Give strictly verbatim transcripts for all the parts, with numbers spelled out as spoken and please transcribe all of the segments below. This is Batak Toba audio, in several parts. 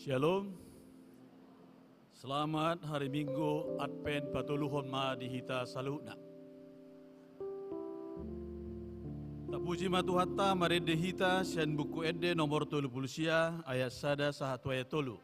Shalom. Selamat hari Minggu Advent patoluhon ma di hita saluhutna. Tapuji ma Tuhanta, marende hita sian Buku Ende nomor tolu pulu sia, ayat sada sahat tu ayat tolu.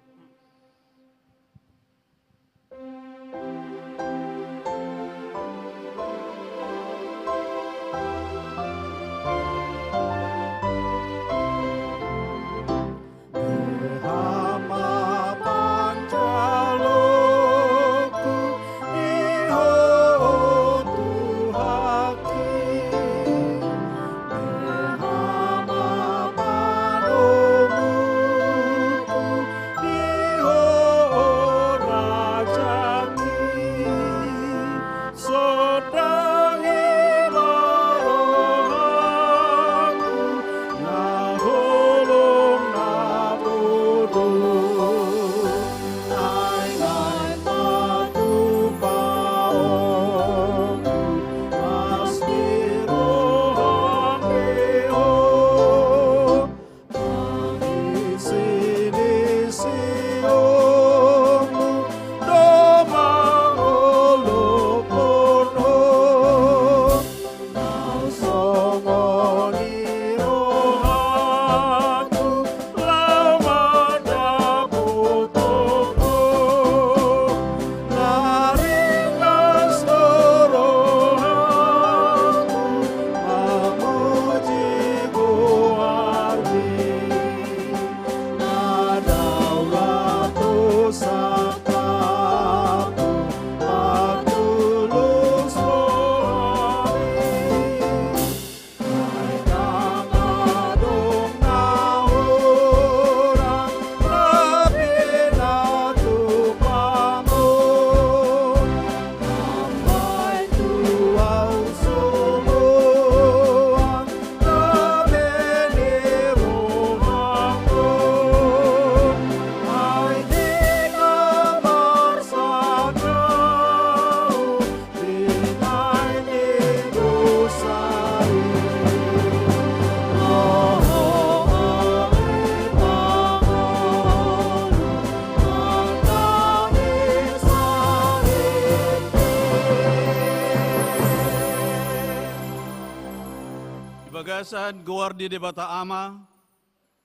Di bagasan goar ni Debata Ama,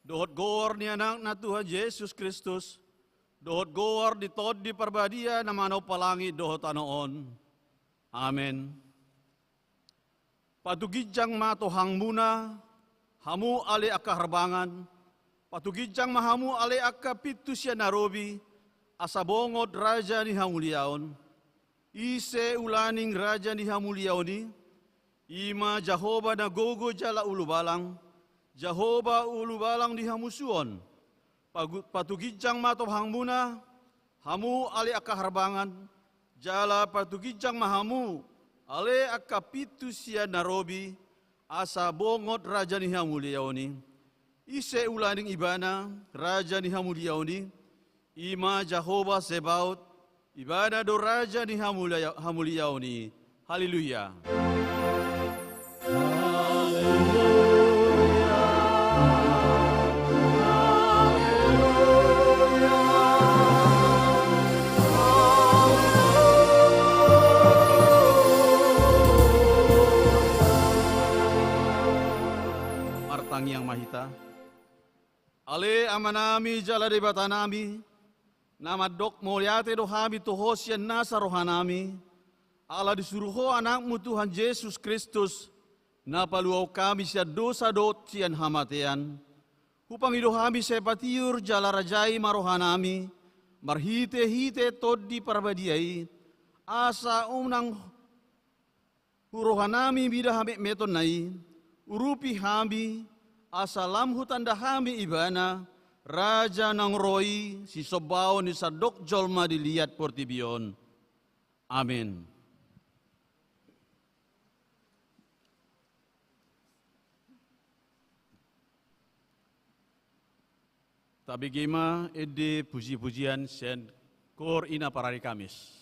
dohot goar ni Anakna Tuhan Jesus Kristus, dohot goar ni Tondi Parbadia na manompa langit dohot tano on. Amen. Patuginjang ma tohangmuna, hamu ale angka harbangan, patuginjang ma hamu ale angka pintu sian na robi, asa bongot Raja ni hamuliaon. Ise ulaning Raja ni hamuliaon i? I ma Jahowa na gogo jala ulubalang, Jahowa ulubalang ni hamusuon. Pagu-, patuginjang ma tohangmuna, hamu ale angka harbangan, jala patuginjang ma hamu ale angka pintu sian na robi, asa bongot Raja ni hamuliaon i. Ise ulaning Ibana, Raja ni hamuliaon i? I ma Jahowa Zebaot, Ibana do Raja ni hamulia-, hamuliaon i. Haleluya. Martangiang ma hita. Ale Amanami jala Debatanami, na mandok mauliate do hami tu Ho sian nasa rohanami, ala disuru Ho Anakmu Tuhan Jesus Kristus, na paluahon hami sian dosa dohot sian hamatean. Hupangido hami sai patiur jala rajai ma rohanami, marhitehite Tondi Parbadia i, asa unang tu rohanami mida hametmetonna i, urupi hami, asa lam hutanda hami Ibana, Raja naung ro i, sisombaon ni sandok jolma di liat portibi on. Amen. Tabege ma ende pujipujian sian Koor Ina Parari Kamis.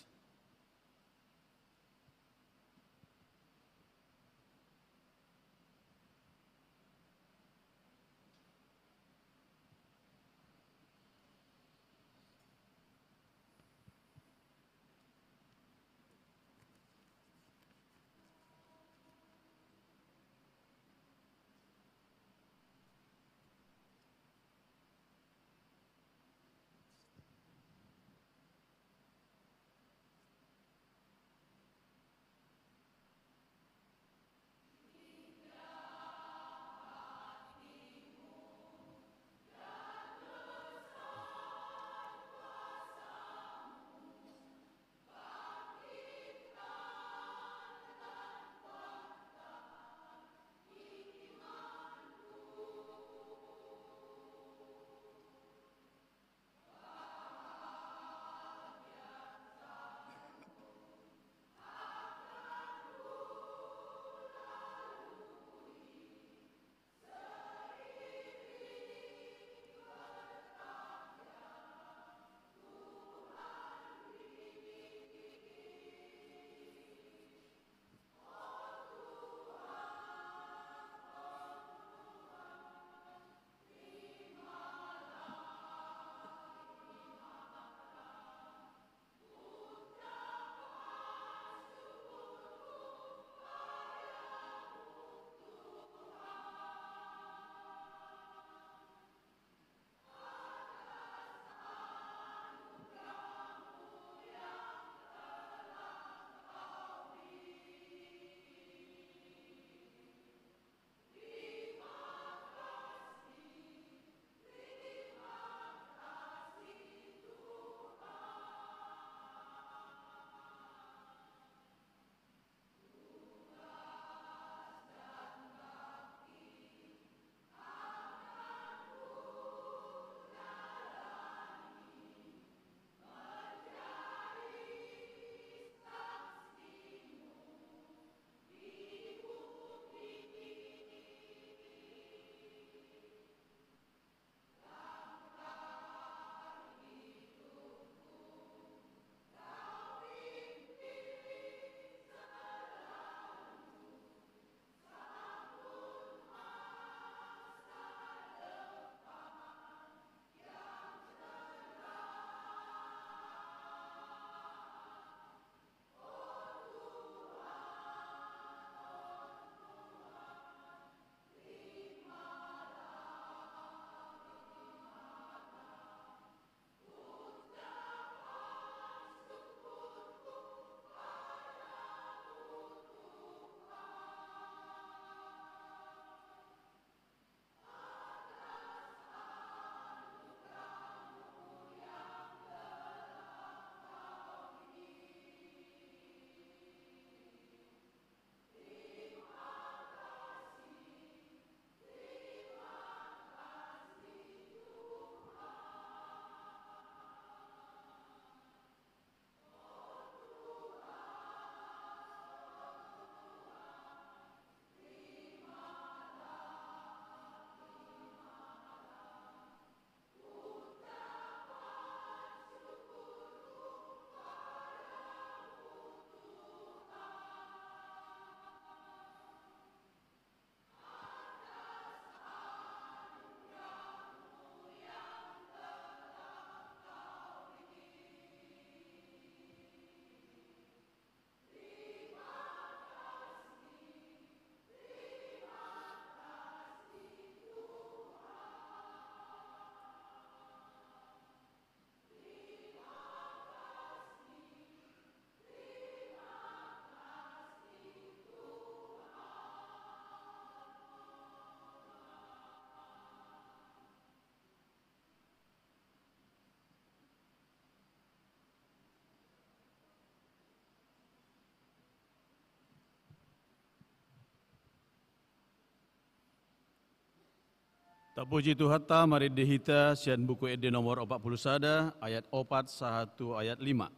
Tapuji Tuhanta, marende hita sian Buku Ende nomor opat pulu sada, ayat opat sahat tu ayat lima.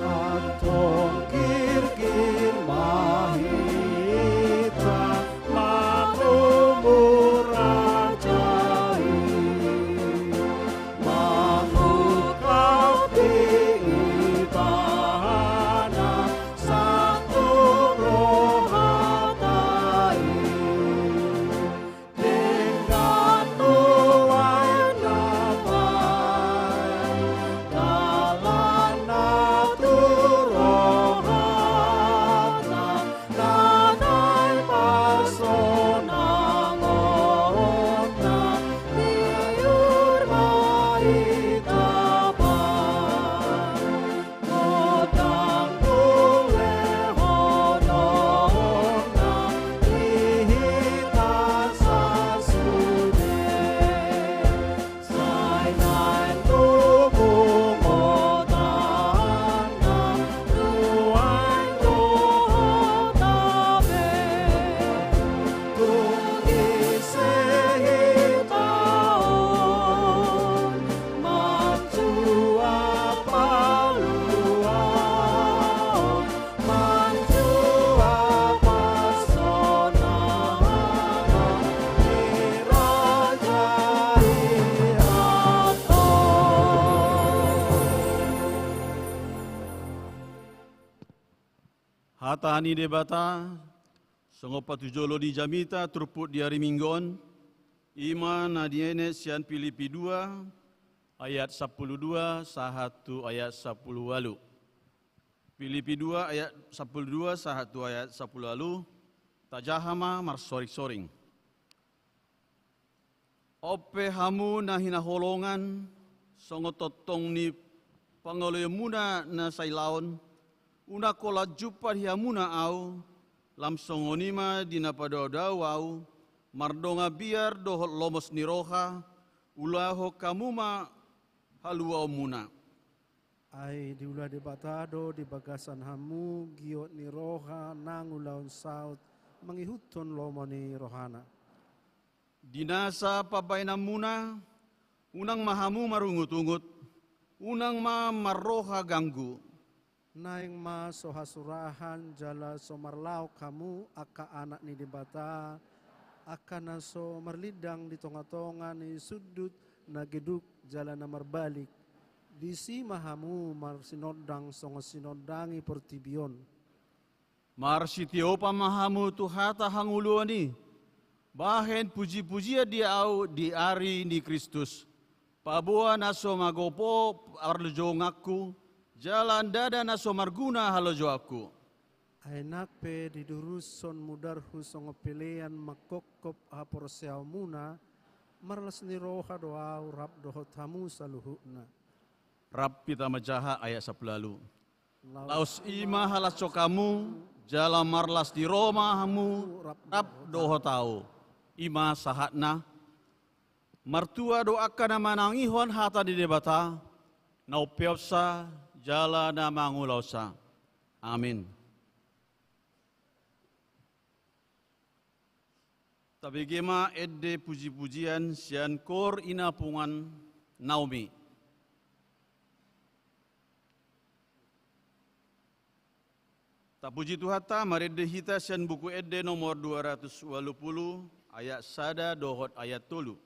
Antong girgir ma hita manumurajai, mangungkap di Ibana satu rohata i. Denggan nuaeng na baen, dalanna tu rohana, na naeng parsonangonna, liur ma hita baen. Godang hulehononna di hita sasude. Sai naeng tubu godanna nuaeng rohata be. Tung ise hita on manjua paluaon, manjua parsonangan di raja i antong. Hata ni Debata, songon patujolo ni jamita turpuk di ari Minggu on, i ma na dienet sian Pilipi dua, ayat sampulu dua sahat tu ayat sampulu ualu. Pilipi dua ayat sampulu dua sahat tu ayat sampulu ualu, tajaha ma marsoring-soring. On pe hamu na hinaholongan, songon tongtong ni pangoloionmuna na sailaon, unang holan jumpang di hamuna ahu, lam songon i ma di na padao-dao ahu, mardongan biar dohot lomos ni roha, ulahon hamu ma haluaonmuna. Ai diula Debata do di bagasan hamu giot ni roha nang ulaon saut mangihuthon lomo ni rohana. Di nasa pambahenanmuna, unang ma hamu marungut-ungut, unang ma marroha ganggu. Naeng ma so hasurahan jala so marlaok hamu angka anak ni Debata, angka na so marlindang di tonga-tonga ni sundut na geduk jala na marbalik. Disi ma hamu marsinondang songon sinondangi portibi on. Marsitiopan ma hamu tu hata hangoluan i, bahen puji-pujian di ahu di ari ni Kristus. Paboa na so magopo parlojonganku, jala ndada na so marguna halojonganku. Ai nang pe didurushon mudarhu songon pelean mangkopkop haporseaonmuna, marlas ni roha do ahu rap dohot hamu saluhutna. Rap hita manjaha ayat sampulu ualu. Laos i ma halashon hamu, jala marlas ni roha ma hamu rap dohot ahu. I ma sahatna. Martua do angka na manangihon hata ni Debata, na umpeopsa jala na mangulahonsa. Amin. Tabege ma ende puji-pujian sian kor inapungan Naomi. Tapuji Tuhanta, marende hita sian Buku Ende nomor dua ratus ualu pulu, ayat sada dohot ayat tolu.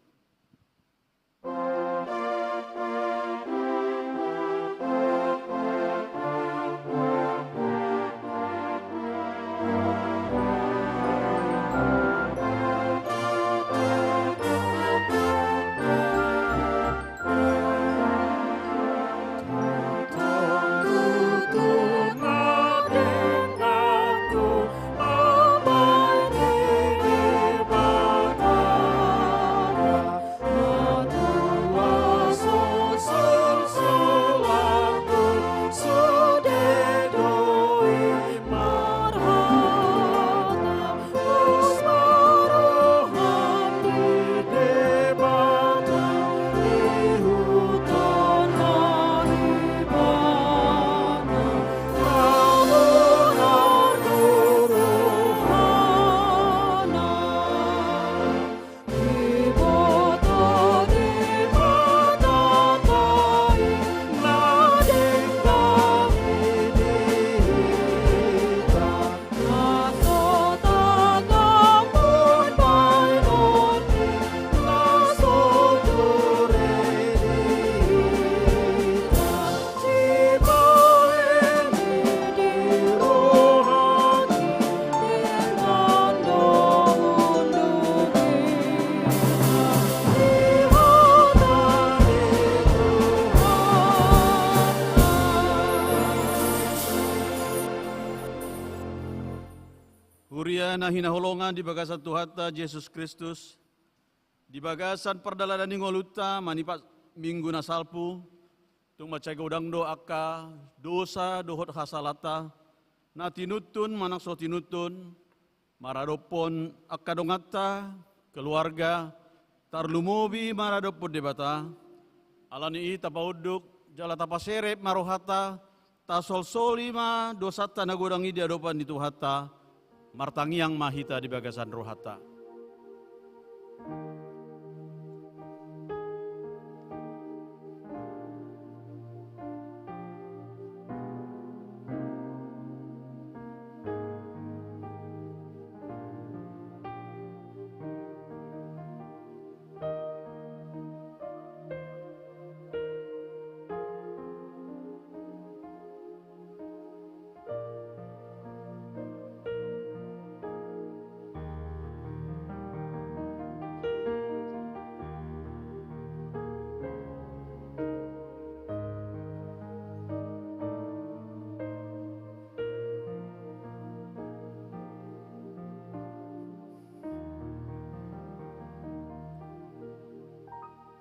Na hinaholongan di bagasan Tuhanta Jesus Kristus, di bagasan pardalanan ni ngolunta manipat minggu na salpu, tung mansai godang do angka dosa dohot hasalanta, na tinuntun manang so tinuntun, maradophon angka donganta, keluarga, tarlumobi maradophon Debata. Alani i tapaunduk jala tapaserep ma rohanta, tasolsoli ma dosanta na godang i di adopan ni Tuhanta, martangiang ma hita di bagasan rohanta.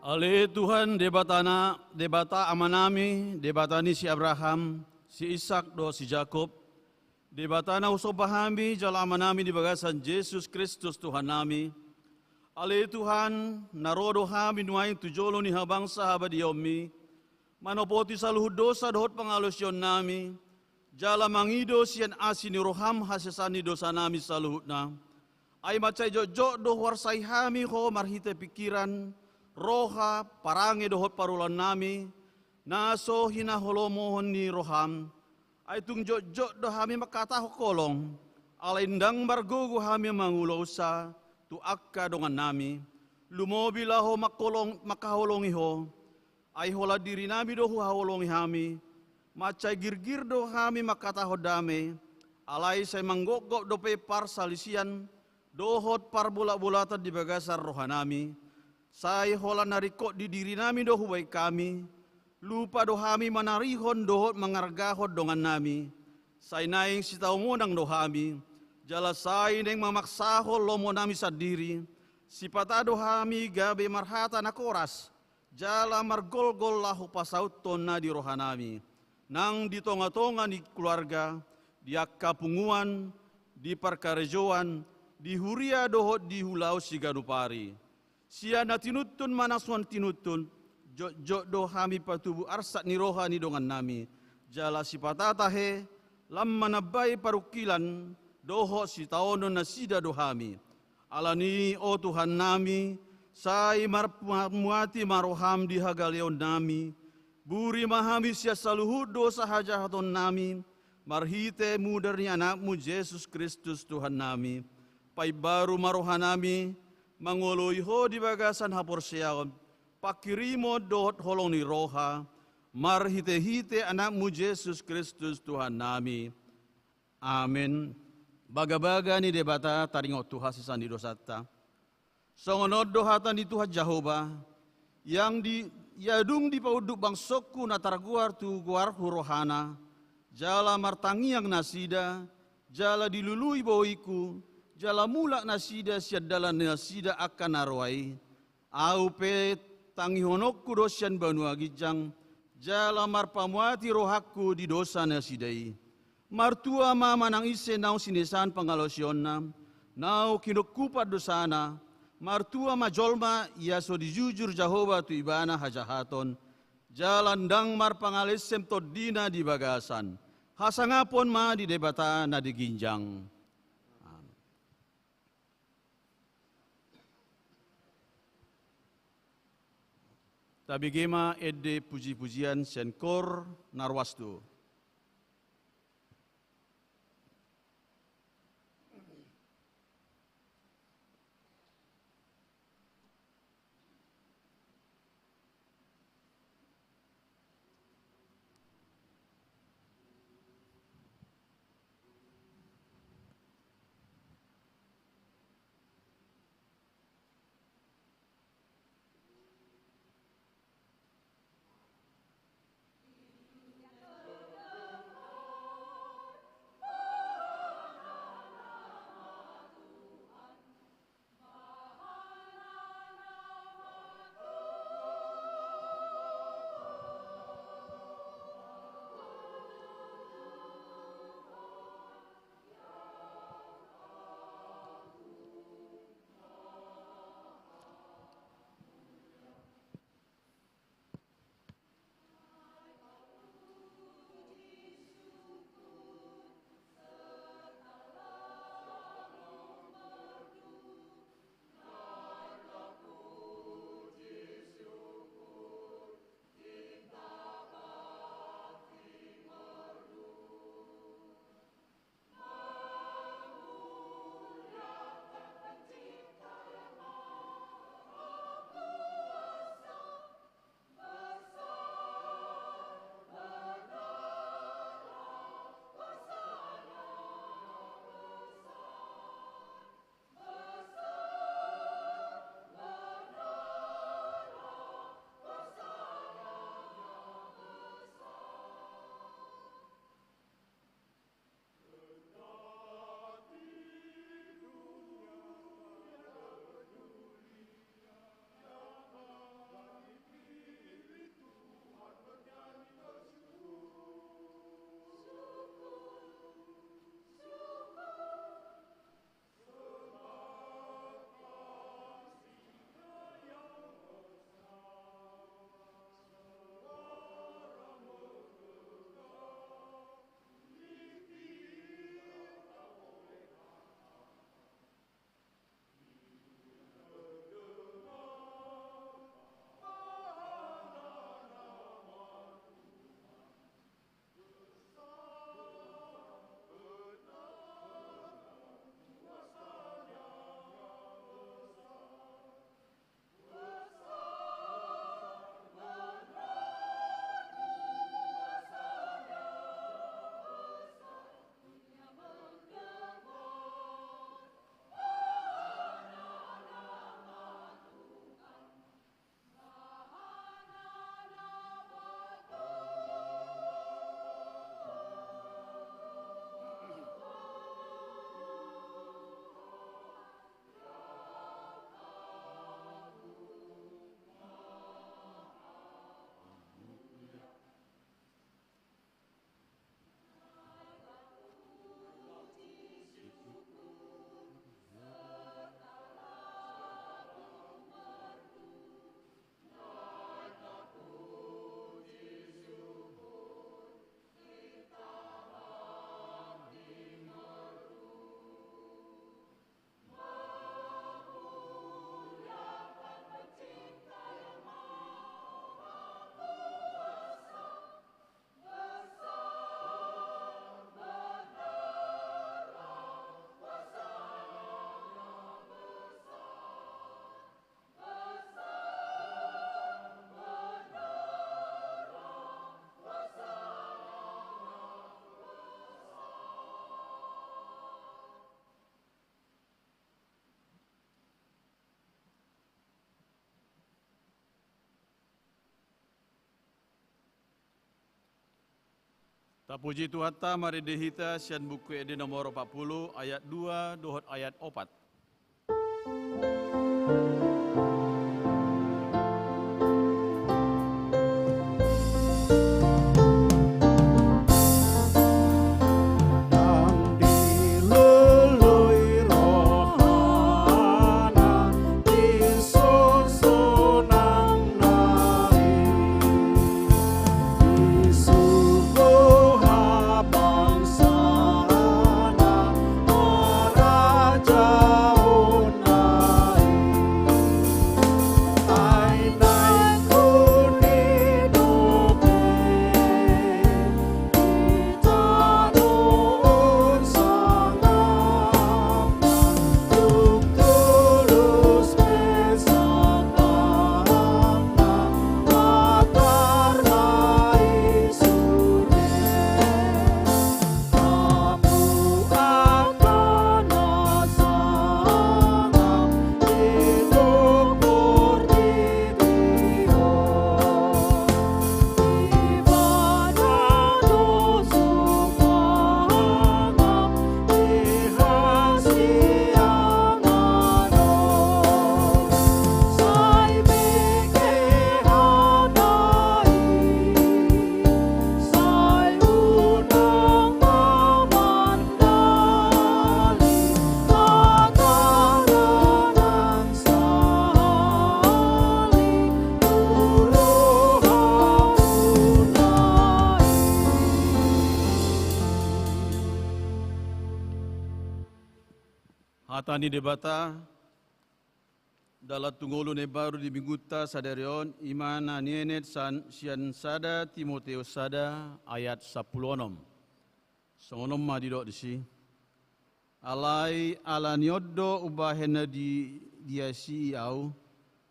Ale Tuhan, Debata na, Debata amanami, Debata ni si Abraham, si Ishak dohot si Jakob, Debata na husomba hami jala amanami di bagasan Jesus Kristus Tuhannami. Ale Tuhan, na ro do hami nuaeng tu jolo ni habangsa habadiaonmi, manopoti saluhut dosa dohot pangalaosionnami, jala mangido sian asi ni roham hasesaan ni dosanami saluhutna. Ai mansai jotjot do huarsai hami ho marhite pingkiran, roha, parange dohot parulaonnami, na so hinaholomon ni roham. Ai tung jotjot do hami mangkatahon holong, alai ndang margogo hami mangulosa tu angka dongannami. Lumobi laho mangkolong-, mangkaholongi ho. Ai holan dirinami do huhaholongi hami. Mansai girgir do hami mangkatahon dame, alai sai manggopgop dope parsalisian dohot parbolatbolatan di bagasan rohanami. Sai holan na ringkot di dirinami do hubaen hami, lupa do hami manarihon dohot mangargahon dongannami. Sai naeng sitao monang do hami, jala sai naeng mamaksahon lomonami sandiri. Sipata do hami gabe marhata na koras, jala margolgol laho pasauthon na di rohanami, nang di tongatonga ni keluarga, di angka punguan, di parkarejoan, di huria dohot di ulaon siganup ari. Sian na tinuntun manang so tinuntun, jotjot do hami patubu arsak ni roha ni dongannami, jala sipata tahe, lam manambai parungkilan, dohot sitaonon nasida do hami. Alani i, o Tuhannami, sai marpamuati ma roham di hagaleonnami, buri ma hami sian saluhut dosa hajahatonnami, marhite mudar ni Anakmu Jesus Kristus Tuhannami. Paimbaru ma rohanami, mangoloi ho di bagasan haporseaon, pangkirimon dohot holong ni roha, marhitehite Anakmu Jesus Kristus Tuhannami. Amen. Bagabaga ni Debata taringot tu hasesaan ni dosanta. Songon on do hata ni Tuhan Jahowa, yang di, ia dung dipaunduk bangsongku na targoar tu goarhu rohana, jala martangiang nasida, jala dilului bohiku, jala mulak nasida sian dalan nasida angka na roa i. Ahu pe tangihononku do sian banua ginjang, jala marpamuati rohangku di dosa nasida i. Martua ma manang ise naung sinesaan pangalaosionna, naung hinungkupan dosana, martua ma jolma ia so dijujur Jahowa tu ibana hajahaton, jala ndang marpangalesem tondina di bagasan. Hasangapon ma di Debata na di ginjang. Amen. Tabege ma ende pujipujian sian kor na ruas do. Tapuji Tuhanta, marende hita sian Buku Ende nomor opat pulu, ayat dua dohot ayat opat. Hata ni Debata, dalan tu ngolu na imbaru di minggunta sadari on, i ma na nienet san-, sian sada Timoteus sada ayat sampulu onom. Songon on ma didok disi. Alai ala ni on do umbahen na di-, diasii ahu,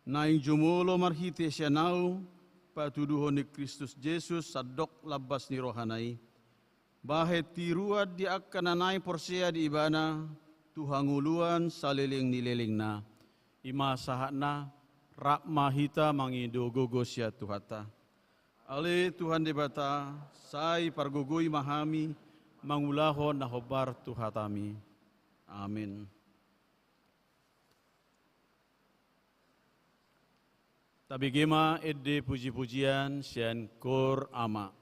naeng jumolo marhite sian ahu patuduhon ni Kristus Jesus sandok lambas ni rohana i, bahen tiruan di angka na naeng porsea di Ibana tu hangoluan saleleng ni lelengna. I ma sahatna, rap ma hita mangido gogo sian Tuhanta. Ale Tuhan Debata, sai pargogoi ma hami mangulahon na hombar tu hatami. Amin. Tabege ma ende puji-pujian sian Koor Ama.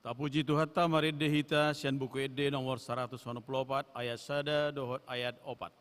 Tapuji Tuhanta, marende hita sian Buku Ende nomor saratus onom pulu opat, ayat sada dohot ayat opat.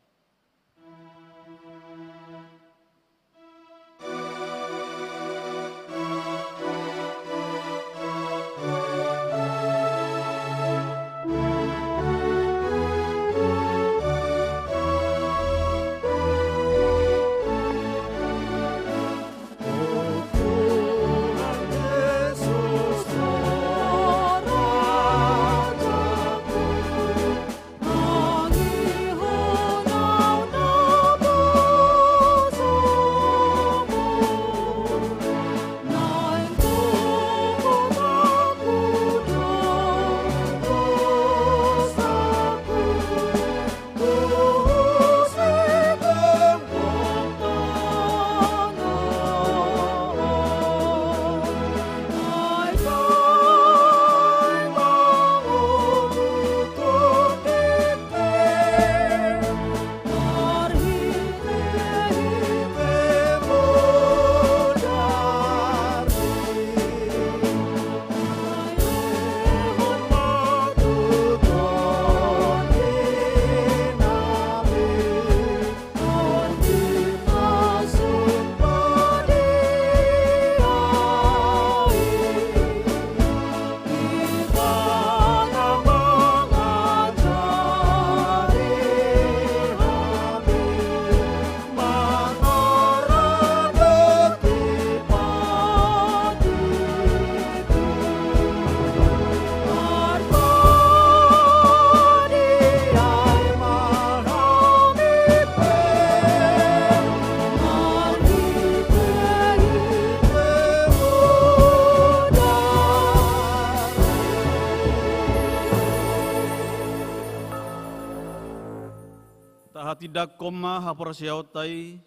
Tahatindangkon ma haporseaonta i,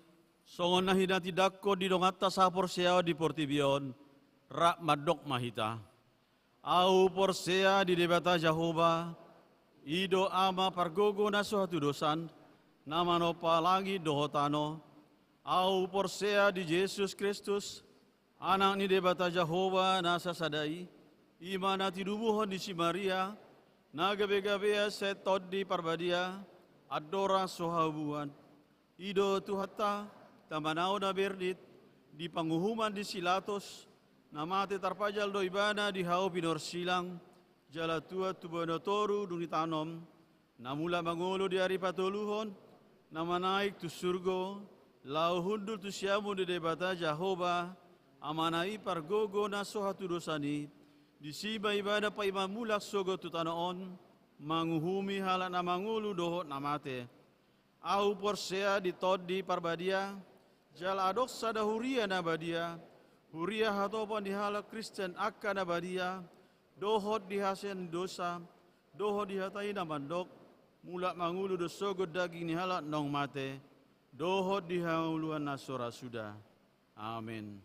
songon na hinatindangkon di donganta sahaporseaon di portibi on, rap mandok ma hita. Ahu porsea di Debata Jahowa, i do Ama pargogo na so hatudosan, na manompa langit dohot tano. Ahu porsea di Jesus Kristus, Anak ni Debata Jahowa na sasada i, i ma na tinubuhon ni si Maria, na gabegabean sian Tondi Parbadia, andorang so habubuhan. I do Tuhanta, na manaon na berdit, di panguhuman ni si Pilatus, na mate tarpajal do ibana di hau pinorsilang, jala tuat tu banua toru dung ditanom, na mulak mangolu di ari patoluhon, na manaek tu surgo, laho hundul tu siamun ni Debata Jahowa, Amana i pargogo na so hatudosan i, disi ma ibana paima mulak sogot tu tano on, manguhumi halak na mangolu dohot na mate. Ahu porsea di Tondi Parbadia, jala adong sada huria na badia, huria hatopan ni halak Kristen angka na badia, dohot di hasesaan ni dosa, dohot di hata i na mandok, mulak mangolu do sogot daging ni halak naung mate, dohot di hangoluan na so ra suda. Amen.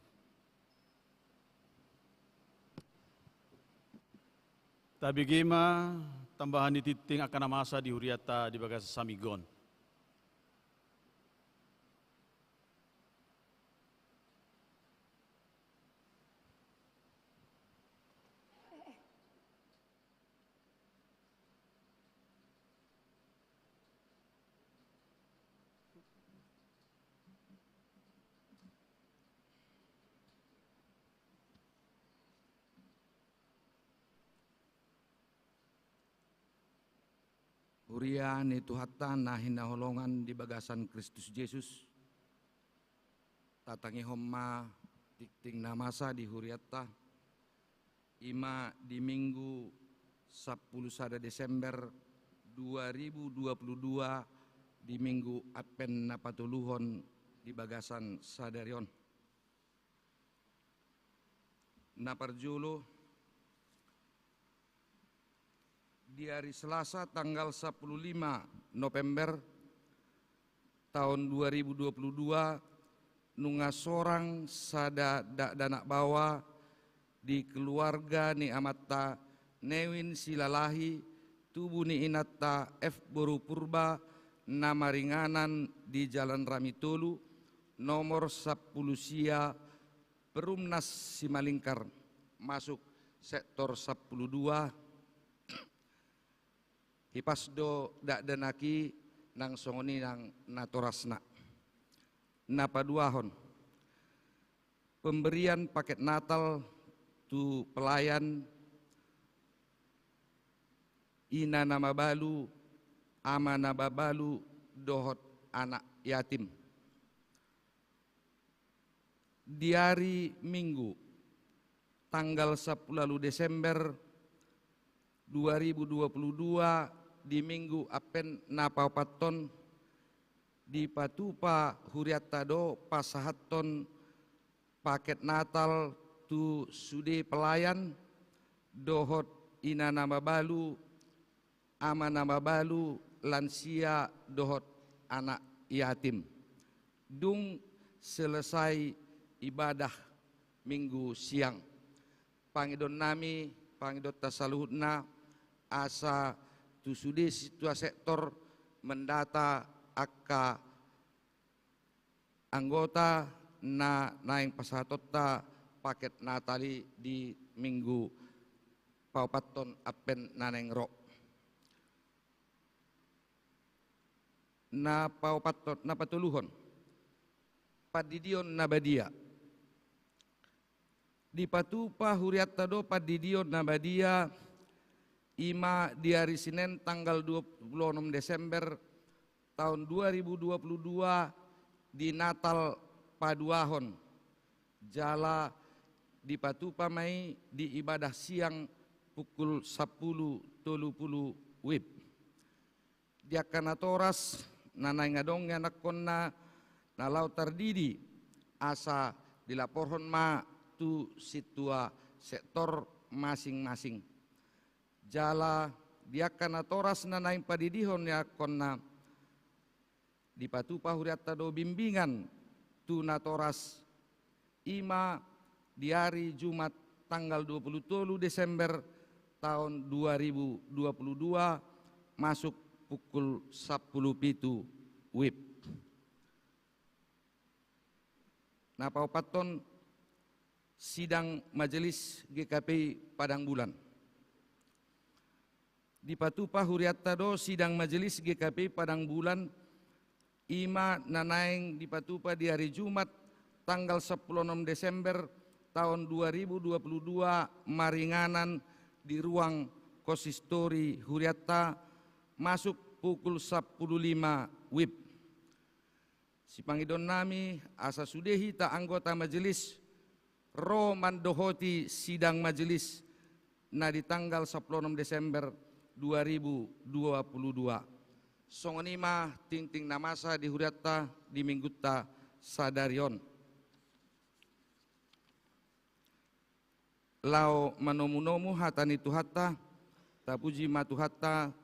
Tabege ma tambahan ni tingting angka na masa di hurianta di bagasan saminggu on. Huria ni Tuhanta na hinaholongan di bagasan Kristus Jesus, tatangihon ma tingting na masa di hurianta, i ma di Minggu sampulu sada Desember dua ribu dua puluh dua, di Minggu Advent na patoluhon di bagasan sadari on. Na parjolo, di ari Selasa tanggal sampulu lima November taon dua ribu dua puluh dua, nunga sorang sada dakdanak baoa di keluarga ni amanta Newin Silalahi, tubu ni inanta F boru Purba, na maringanan di Jalan Rami tolu, nomor sampulu sia, Perumnas Simalingkar, masuk sektor sampulu dua, hipas do dakdanak i nang songon i nang natorasna. Na paduahon, pemberian paket Natal tu pelayan, ina na mabalu, ama na mabalu, dohot anak yatim. Di ari Minggu, tanggal sampulu ualu Desember dua ribu dua puluh dua, di Minggu Advent na paopathon, dipatupa hurianta do pasahathon paket Natal tu sude pelayan, dohot ina na mabalu, ama na mabalu, lansia, dohot anak yatim. Dung selesai ibadah Minggu siang. Pangidoannami, pangidoanta saluhutna, asa tu sude sintua sektor mendata angka anggota na naeng pasahatonta paket Natal i di Minggu paopathon Advent na naeng ro. Na paopathon, na patoluhon, pandidion na badia. Dipatupa hurianta do pandidion na badia, i ma di ari Senen tanggal dua puluh onom Desember taon dua ribu dua puluh dua, di Natal paduahon, jala dipatupa ma i di ibadah siang pukul sampulu tolu pulu wib. Di angka natoras na naeng adong ianakhonna na laho tardidi, asa dilaporhon ma tu sintua sektor masing-masing. Jala di angka natoras na naeng padidihon ianakhonna, dipatupa hurianta do bimbingan tu natoras, i ma di ari Jumat tanggal dua puluh tolu Desember taon dua ribu dua puluh dua, masuk pukul sampulu pitu wib. Na paopathon, sidang majelis G K P I Padang Bulan. Dipatupa hurianta do sidang majelis G K P I Padang Bulan, i ma na naeng dipatupa di ari Jumat tanggal sampulu onom Desember taon dua ribu dua puluh dua, maringanan di ruang konsistori hurianta, masuk pukul sampulu lima wib. Sipangidoannami asa sude hita anggota majelis ro mandohoti sidang majelis na di tanggal sampulu onom Desember dua ribu dua puluh dua. Songon i ma tingting na masa di hurianta di minggunta sadari on. Laho manomunomu hata ni Tuhanta, tapuji ma Tuhanta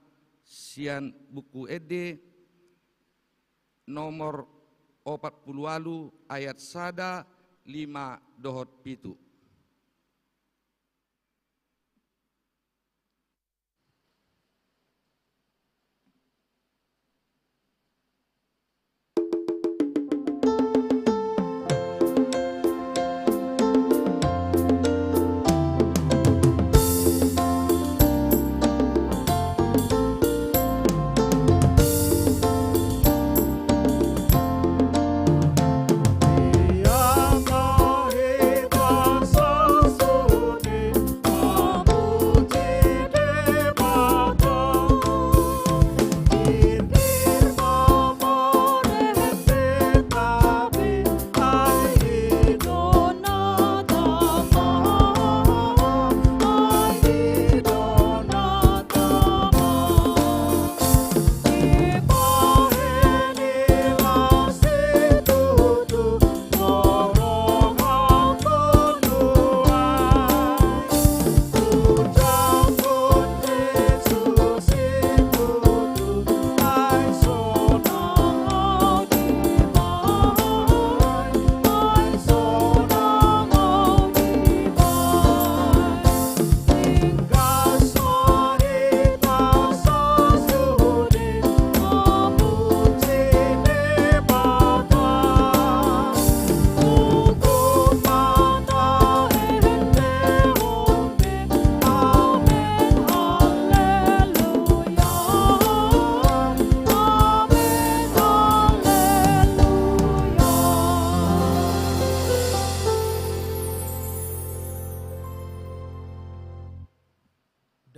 sian Buku Ende nomor opat pulu ualu, ayat sada, lima dohot pitu.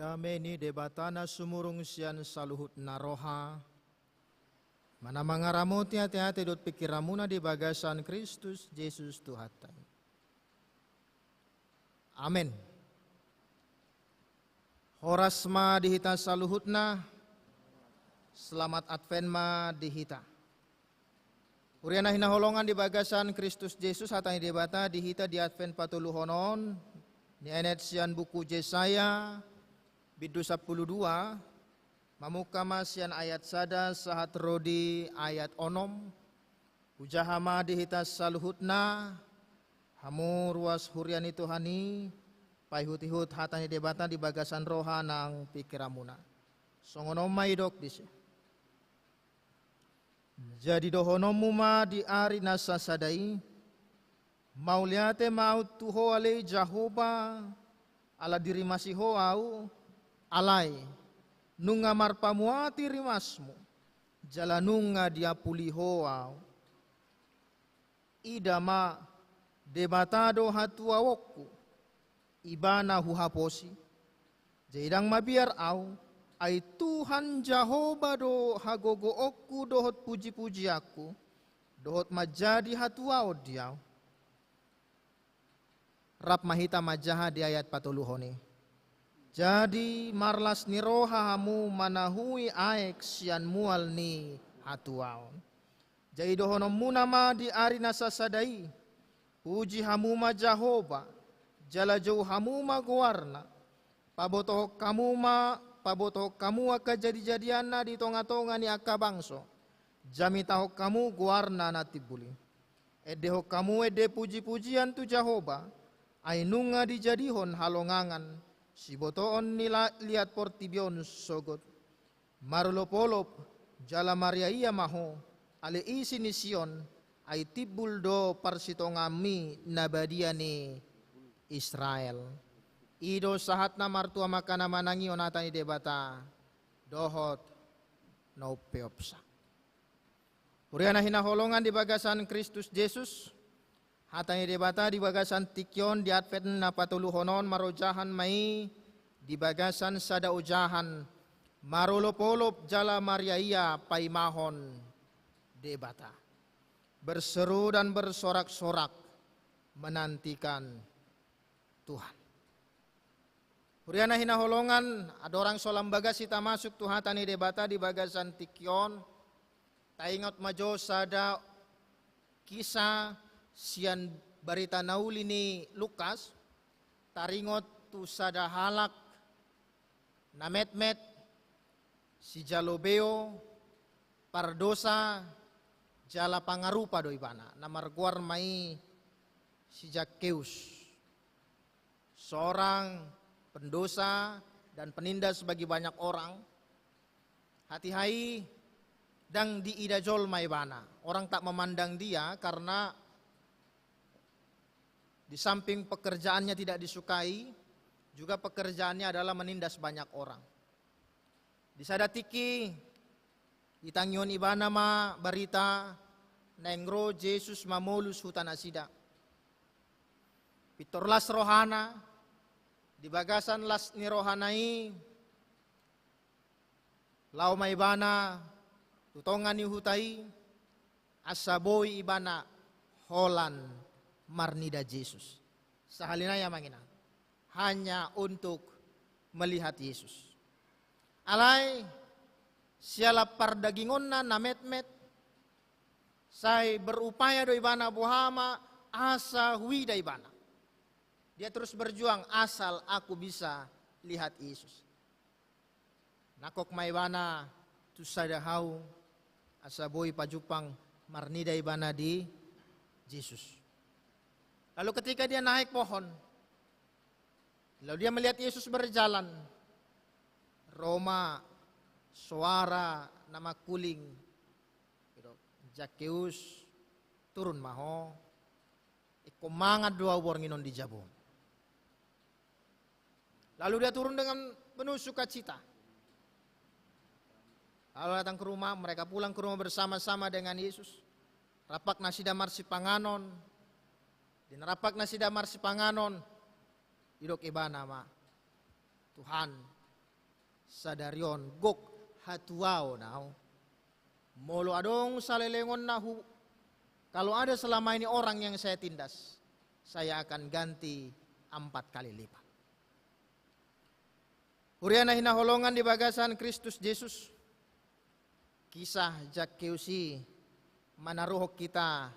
Dame ni Debata na sumurung sian saluhut na roha, ma na mangaramoti ateate dohot pingkiranmuna di bagasan Kristus Jesus Tuhanta i. Amen. Horas ma di hita saluhutna. Selamat Advent ma di hita. Huria na hinaholongan di bagasan Kristus Jesus, hata ni Debata di hita di Advent patoluhon on, nienet sian buku Jesaya, bindu sampulu dua, mamungka ma sian ayat sada sahat ro di ayat onom. Hujaha ma di hita saluhutna, hamu ruas huria ni Tuhan i, paihutihut hata ni Debata di bagasan roha nang pingkiranmuna. Songon on ma didok disi. Jadi dohononmu ma di ari na sasada i: Mauliate ma ahu tu Ho ale Jahowa, ala dirimasi Ho ahu, alai nunga marpamuati rimasmu, jala nunga diapuli Ho ahu. Ida ma, Debata do hatuaonku, Ibana huhaposi. Jadi ndang mabiar ahu, ai Tuhan Jahowa do hagogoonku dohot pujipujianku, dohot manjadi hatuaon di ahu. Rap ma hita manjaha di ayat patoluhon i. Jadi marlas ni roha hamu manahui aek sian mual ni hatuaon. Jadi dohononmuna ma di ari na sasada i: Puji hamu ma Jahowa, jala jou hamu ma goarna. Pabotohon hamu ma, pabotohon hamu angka jadijadianna di tongatonga ni angka bangso. Jamitahon hamu goarna na timbul i. Endehon hamu ende pujipujian tu Jahowa, ai nunga dijadihon halongangan sibotoon ni la-, liat portibi on sogot. Marolopolop jala mariaia ma ho, ale isi ni Sion, ai timbul do parsitongaanmi na badia ni Israel. I do sahatna. Martua ma angka na manangihon hata ni Debata dohot na umpeopsa. Huria na hinaholongan di bagasan Kristus Jesus, hata ni Debata di bagasan tingki on di Advent na patoluhon on marojahan ma i di bagasan sada ojahan: marolopolop jala mariaia paimahon Debata. Berseru dan bersorak-sorak menantikan Tuhan. Huria na hinaholongan, andorang so lam bagas hita masuk tu hata ni Debata di bagasan tingki on, taingot ma jo sada kisah sian barita na uli ni Lukas, taringot tu sada halak na metmet, sijalo beo, pardosa, jala pangarupa do ibana, na margoar ma i si Zakkeus. Seorang pendosa dan penindas bagi banyak orang. Hatiha i ndang diida jolma ibana. Orang tak memandang dia karena di samping pekerjaannya tidak disukai, juga pekerjaannya adalah menindas banyak orang. Di sada tingki, ditangihon ibana ma barita naeng ro Jesus mamolus huta nasida. Pintor las rohana, di bagasan las ni rohana i, laho ma ibana tu tonga ni huta i, asa boi ibana holan marnida Jesus. Sahali nai, amang inang, hanya untuk melihat Yesus. Alai siala pardagingonna na metmet, sai berupaya do ibana boha ma asa huida ibana. Dia terus berjuang, "Asal aku bisa lihat Yesus." Nangkok ma ibana tu sada hau, asa boi pajumpang marnida ibana di Jesus. Lalu ketika dia naik pohon, lalu dia melihat Yesus berjalan, ro ma soara na mangkuling, "Zakkeus, turun ma ho, ingkon mangan do ahu borngin on di jabum." Lalu dia turun dengan penuh sukacita. Lalu datang ke rumah, mereka pulang ke rumah bersama-sama dengan Yesus. Rap nasida marsipanganon. Di na rap nasida marsipanganon, didok ibana ma, "Tuhan, sadari on gok hatuaon au. Molo adong salelengonna hu, kalau ada selama ini orang yang saya tindas, saya akan ganti empat kali lipat. Huria na hinaholongan di bagasan Kristus Jesus, kisah Zakkeus i manaruhon hita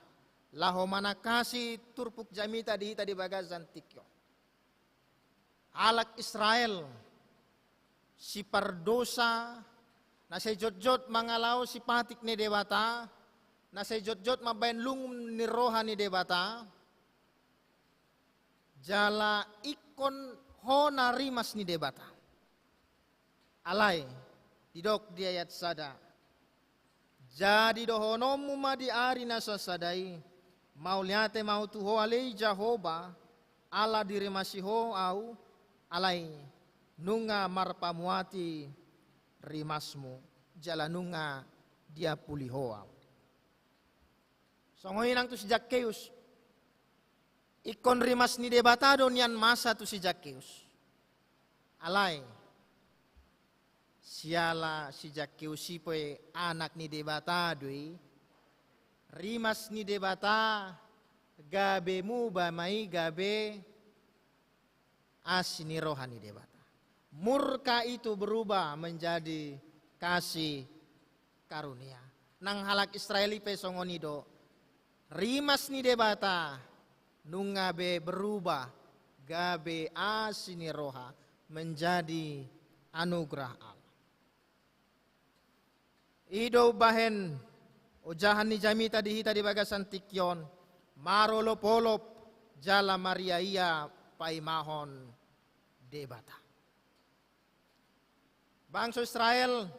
laho manangkasi turpuk jamita di hita di bagasan tingki on. Halak Israel, sipardosa, na sai jotjot mangalaosi patik ni Debata, na sai jotjot mambahen lungum ni roha ni Debata, jala ingkon hona rimas ni Debata. Alai, didok di ayat sada, jadi dohononmu ma di ari na sasada i, mauliate ma au tu Ho ale Jahowa, ala dirimasi Ho au, alai nunga marpamuati rimasmu, jala nunga diampuli Ho au. Songon i nang tu si Zakkeus. Ingkon rimas ni Debata do nian masa tu si Zakkeus. Alai, siala si Zakkeus i pe anak ni Debata do i, rimas ni Debata gabe muba ma i gabe asi ni roha ni Debata. Murka itu berubah menjadi kasih karunia. Nang halak Israel i pe songon i do. Rimas ni Debata nunga be berubah gabe asi ni roha menjadi anugerah Allah. I do umbahen ojahan ni jamita di hita di bagasan tingki on, marolopolop jala mariaia paimahon Debata. Bangso Israel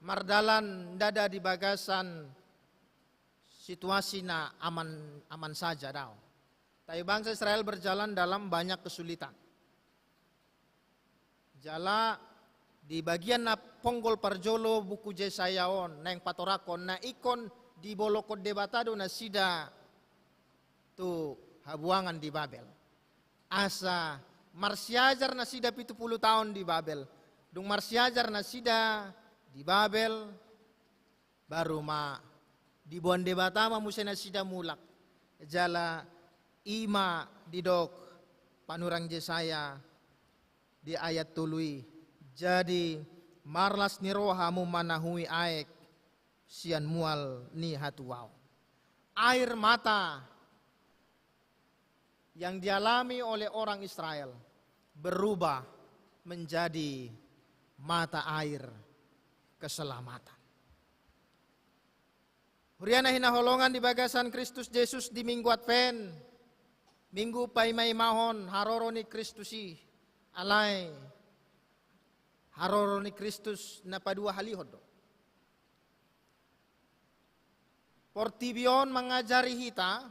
mardalan ndada di bagasan situasi na aman, aman saja, daong. Tapi bangsa Israel berjalan dalam banyak kesulitan. Jala di bagian na ponggol parjolo buku Jesaya on, naeng patorangkon na ingkon dibolongkon Debata do nasida tu habuangan di Babel. Asa marsiajar nasida pitu pulu taon di Babel. Dung marsiajar nasida di Babel, baru ma diboan Debata ma muse nasida mulak. Jala i ma didok panurirang Jesaya di ayat tolu i, jadi marlas ni roha hamu manahui aek sian mual ni hatuaon. Air mata yang dialami oleh orang Israel berubah menjadi mata air keselamatan. Huria na hinaholongan di bagasan Kristus Jesus, di Minggu Advent, Minggu paimaimahon haroro ni Kristus i, alai haroro ni Kristus na paduahalihon do. Portibi on mangajari hita,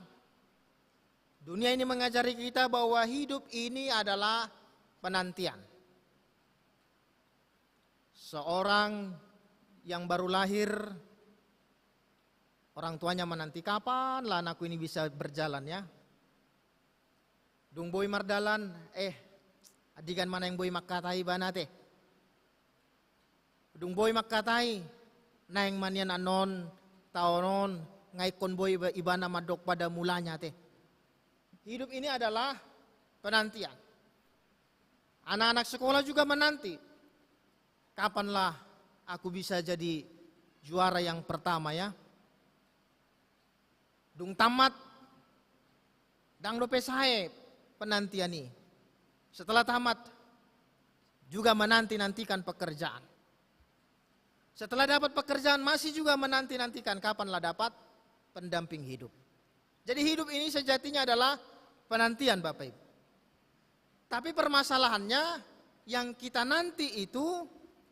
dunia ini mengajari kita bahwa hidup ini adalah penantian. Seorang yang baru lahir, orang tuanya menanti, "Kapan lah anakku ini bisa berjalan, ya?" Dung boi mardalan, eh, andigan ma naeng boi mangkatai ibana te. Dung boi mangkatai, naeng ma nian annon taon on nga ingkon boi iba-, ibana mandok pada mulanya te. Hidup ini adalah penantian. Anak-anak sekolah juga menanti. Kapanlah aku bisa jadi juara yang pertama, ya? Dung tamat, ndang dope sae penantian i. Setelah tamat, juga menanti-nantikan pekerjaan. Setelah dapat pekerjaan, masih juga menanti-nantikan kapanlah dapat pendamping hidup. Jadi hidup ini sejatinya adalah penantian, Bapak Ibu. Tapi permasalahannya, yang kita nanti itu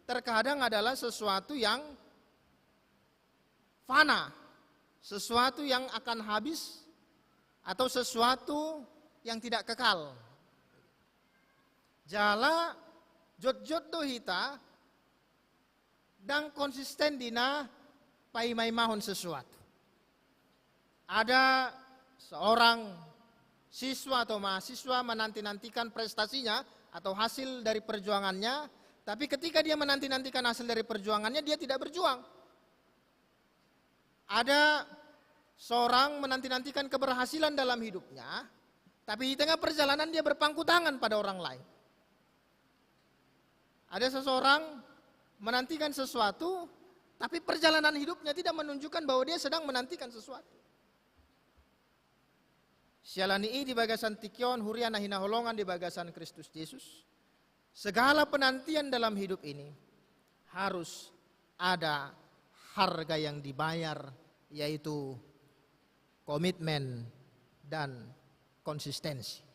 terkadang adalah sesuatu yang fana, sesuatu yang akan habis, atau sesuatu yang tidak kekal. Jala jotjot do hita ndang konsisten di na paimaimahon sesuatu. Ada seorang siswa atau mahasiswa menanti-nantikan prestasinya atau hasil dari perjuangannya, Tapi ketika dia menanti-nantikan hasil dari perjuangannya, dia tidak berjuang. Ada seorang menanti-nantikan keberhasilan dalam hidupnya, tapi di tengah perjalanan dia berpangku tangan pada orang lain. Ada seseorang menantikan sesuatu, tapi perjalanan hidupnya tidak menunjukkan bahwa dia sedang menantikan sesuatu. Siala ni i, di bagasan tingki on, huria na hinaholongan di bagasan Kristus Jesus, segala penantian dalam hidup ini harus ada harga yang dibayar, yaitu komitmen dan konsistensi.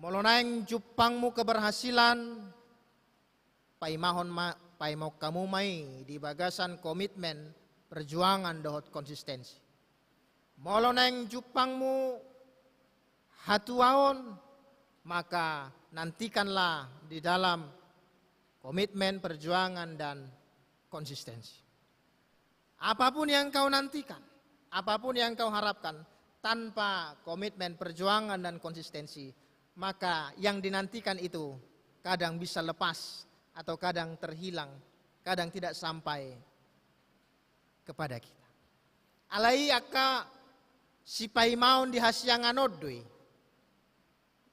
Molo naeng jumpangmu keberhasilan, paimahon ma, paimahon hamu ma i di bagasan komitmen, perjuangan dohot konsistensi. Molo naeng jumpangmu hatuaon, maka nantikanlah di dalam komitmen, perjuangan, dan konsistensi. Apapun yang kau nantikan, apapun yang kau harapkan, tanpa komitmen, perjuangan, dan konsistensi, maka yang dinantikan itu kadang bisa lepas atau kadang terhilang, kadang tidak sampai kepada kita. Alai angka sipaimaon di hasiangan on do i.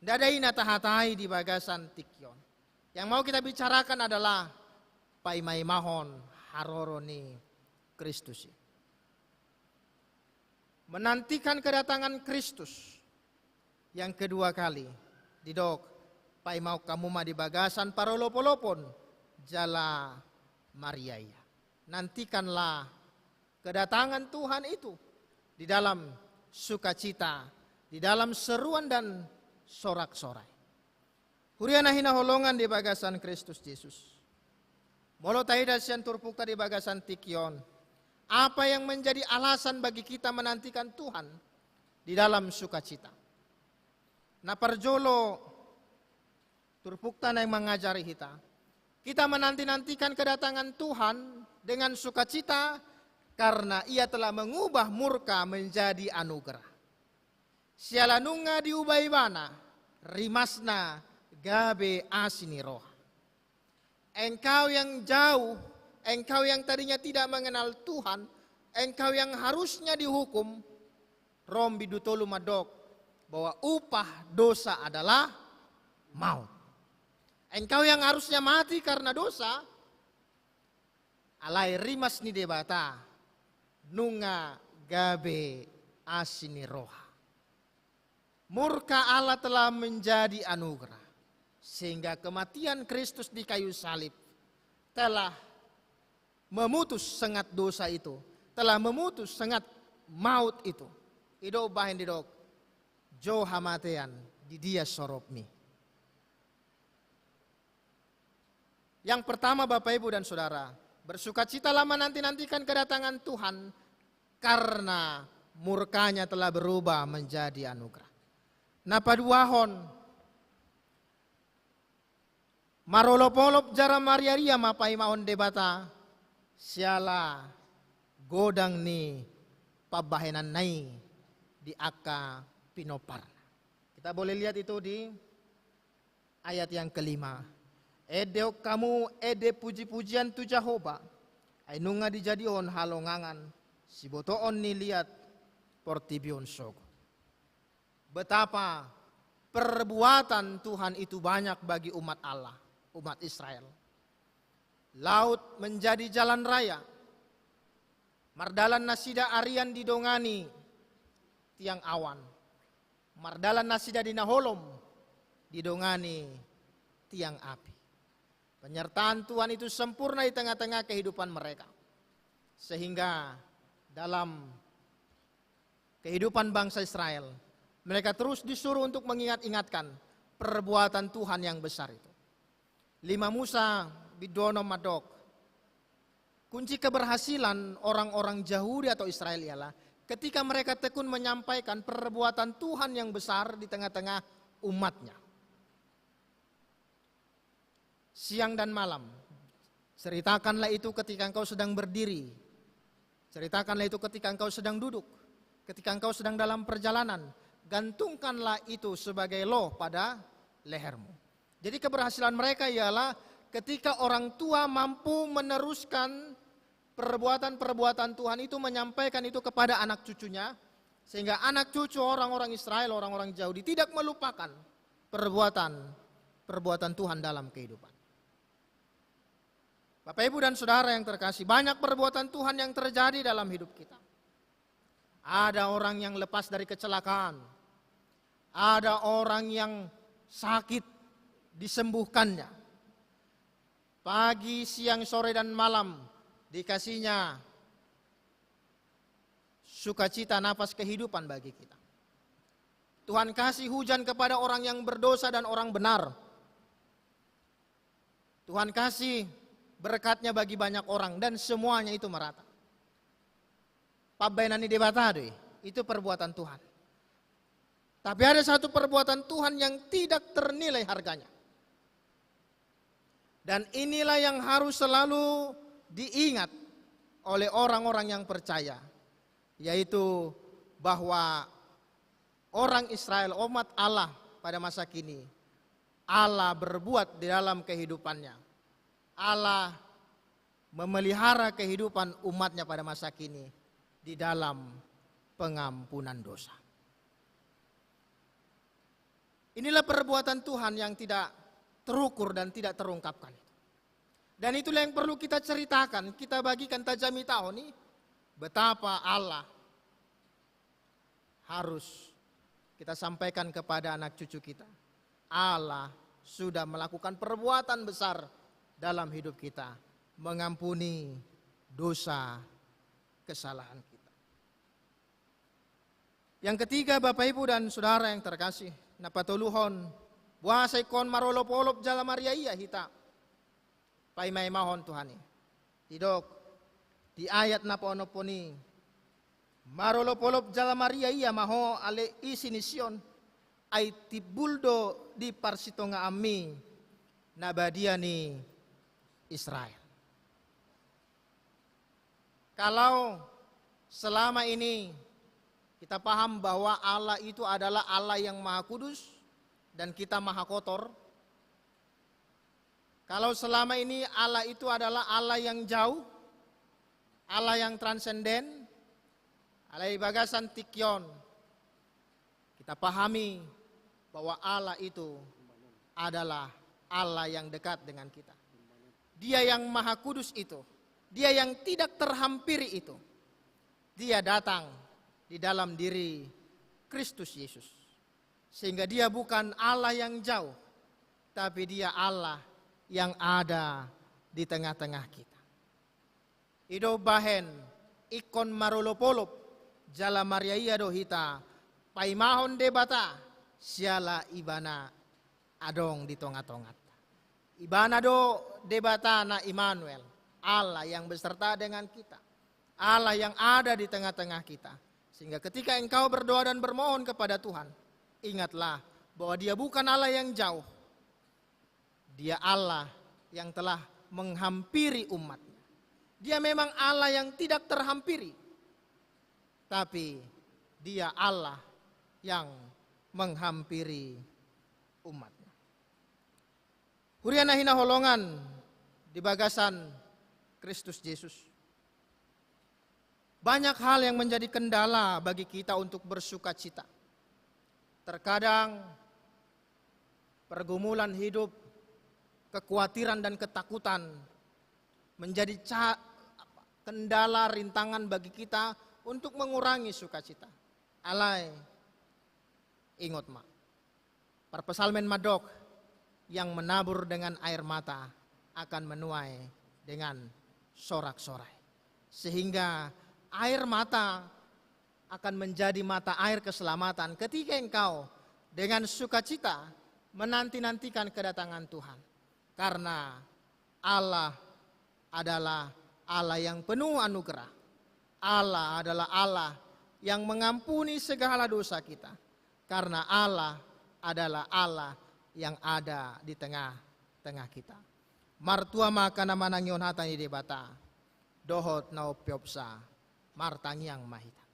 Ndada i na tahatai di bagasan tingki on. Yang mau kita bicarakan adalah paimaimahon haroro ni Kristus i. Menantikan kedatangan Kristus yang kedua kali, didok, paimahon hamu ma di bagasan parolopolopon jala mariaia. Nantikanlah kedatangan Tuhan itu di dalam sukacita, di dalam seruan dan sorak-sorai. Huria na hinaholongan di bagasan Kristus Jesus. Molo taida sian turpukta di bagasan tingki on, apa yang menjadi alasan bagi kita menantikan Tuhan di dalam sukacita? Na parjolo, turpukta naeng mangajari hita. Kita menanti-nantikan kedatangan Tuhan dengan sukacita karena Ia telah mengubah murka menjadi anugerah. Siala nunga diubah Ibana, rimasna gabe asi ni roha. Engkau yang jauh, engkau yang tadinya tidak mengenal Tuhan, engkau yang harusnya dihukum, Rom bindu tolu mandok bahwa upah dosa adalah maut. Engkau yang harusnya mati karena dosa, alai rimas ni Debata, nunga gabe asi ni roha. Murka Allah telah menjadi anugerah, sehingga kematian Kristus di kayu salib telah memutus sengat dosa itu, telah memutus sengat maut itu. I do umbahen didok, jo hamatean, di dia soropmi. Yang pertama, Bapak, Ibu, dan Saudara, bersukacitalah menanti-nantikan kedatangan Tuhan, karena murka-Nya telah berubah menjadi anugerah. Na paduahon, marolopolop jala mariaria ma paimahon Debata, siala godang ni pambahenanna i di angka pinomparna. Kita boleh lihat itu di ayat yang kelima. Endehon hamu ende puji-pujian tu Jahowa, ai nunga dijadihon halongangan sibotoon ni liat portibi on sogot. Betapa perbuatan Tuhan itu banyak bagi umat Allah, umat Israel. Laut menjadi jalan raya. Mardalan nasida arian didongani tiang awan. Mardalan nasida di na holom didongani tiang api. Penyertaan Tuhan itu sempurna di tengah-tengah kehidupan mereka. Sehingga dalam kehidupan bangsa Israel, mereka terus disuruh untuk mengingat-ingatkan perbuatan Tuhan yang besar itu. Lima Musa bindu onom mandok, kunci keberhasilan orang-orang Yahudi atau Israel ialah ketika mereka tekun menyampaikan perbuatan Tuhan yang besar di tengah-tengah umat-Nya. Siang dan malam, ceritakanlah itu ketika engkau sedang berdiri. Ceritakanlah itu ketika engkau sedang duduk, ketika engkau sedang dalam perjalanan. Gantungkanlah itu sebagai loh pada lehermu. Jadi keberhasilan mereka ialah ketika orang tua mampu meneruskan perbuatan-perbuatan Tuhan itu, menyampaikan itu kepada anak cucunya, sehingga anak cucu orang-orang Israel, orang-orang Yahudi tidak melupakan perbuatan-perbuatan Tuhan dalam kehidupan. Bapak, Ibu, dan Saudara yang terkasih, banyak perbuatan Tuhan yang terjadi dalam hidup kita. Ada orang yang lepas dari kecelakaan. Ada orang yang sakit, disembuhkannya. Pagi, siang, sore, dan malam dikasihnya sukacita, napas kehidupan bagi kita. Tuhan kasih hujan kepada orang yang berdosa dan orang benar. Tuhan kasih berkat-Nya bagi banyak orang dan semuanya itu merata. Pambahenan ni Debata do i, itu perbuatan Tuhan. Tapi ada satu perbuatan Tuhan yang tidak ternilai harganya. Dan inilah yang harus selalu diingat oleh orang-orang yang percaya, yaitu bahwa orang Israel, umat Allah pada masa kini, Allah berbuat di dalam kehidupannya. Allah memelihara kehidupan umat-Nya pada masa kini di dalam pengampunan dosa. Inilah perbuatan Tuhan yang tidak terukur dan tidak terungkapkan itu. Dan itulah yang perlu kita ceritakan, kita bagikan, tajamitahon i, betapa Allah harus kita sampaikan kepada anak cucu kita. Allah sudah melakukan perbuatan besar dalam hidup kita, mengampuni dosa kesalahan kita. Yang ketiga, Bapak, Ibu, dan Saudara yang terkasih, na patoluhon, boasa ingkon marolopolop jala mariaia hita? Paimaimahon Tuhan i. Didok di ayat na paonomhon i, marolopolop jala mariaia ma ho ale isi ni Sion, ai timbul do di parsitongaanmi na badia ni Israel. Kalau selama ini kita paham bahwa Allah itu adalah Allah yang maha kudus dan kita maha kotor, kalau selama ini Allah itu adalah Allah yang jauh, Allah yang transenden, alai di bagasan tingki on kita pahami bahwa Allah itu adalah Allah yang dekat dengan kita. Dia yang maha kudus itu, Dia yang tidak terhampiri itu, Dia datang di dalam diri Kristus Yesus. Sehingga Dia bukan Allah yang jauh, tapi Dia Allah yang ada di tengah-tengah kita. I do umbahen ingkon marolopolop jala mariaia do hita paimahon Debata, siala Ibana adong di tongatonganta. Ibana do Debata na Immanuel, Allah yang beserta dengan kita, Allah yang ada di tengah-tengah kita. Sehingga ketika engkau berdoa dan bermohon kepada Tuhan, ingatlah bahwa Dia bukan Allah yang jauh, Dia Allah yang telah menghampiri umat-Nya. Dia memang Allah yang tidak terhampiri, tapi Dia Allah yang menghampiri umat-Nya. Huria na hinaholongan di bagasan Kristus Yesus, banyak hal yang menjadi kendala bagi kita untuk bersukacita. Terkadang pergumulan hidup, kekhawatiran dan ketakutan menjadi ca-, kendala, rintangan bagi kita untuk mengurangi sukacita. Alai, ingot ma, parpsalmen mandok, yang menabur dengan air mata akan menuai dengan sorak-sorai. Sehingga air mata akan menjadi mata air keselamatan ketika engkau dengan sukacita menanti-nantikan kedatangan Tuhan. Karena Allah adalah Allah yang penuh anugerah. Allah adalah Allah yang mengampuni segala dosa kita. Karena Allah adalah Allah yang ada di tengah-tengah kita. Martua ma angka na manangihon hata ni Debata, dohot na umpeopsa, martangiang ma hita.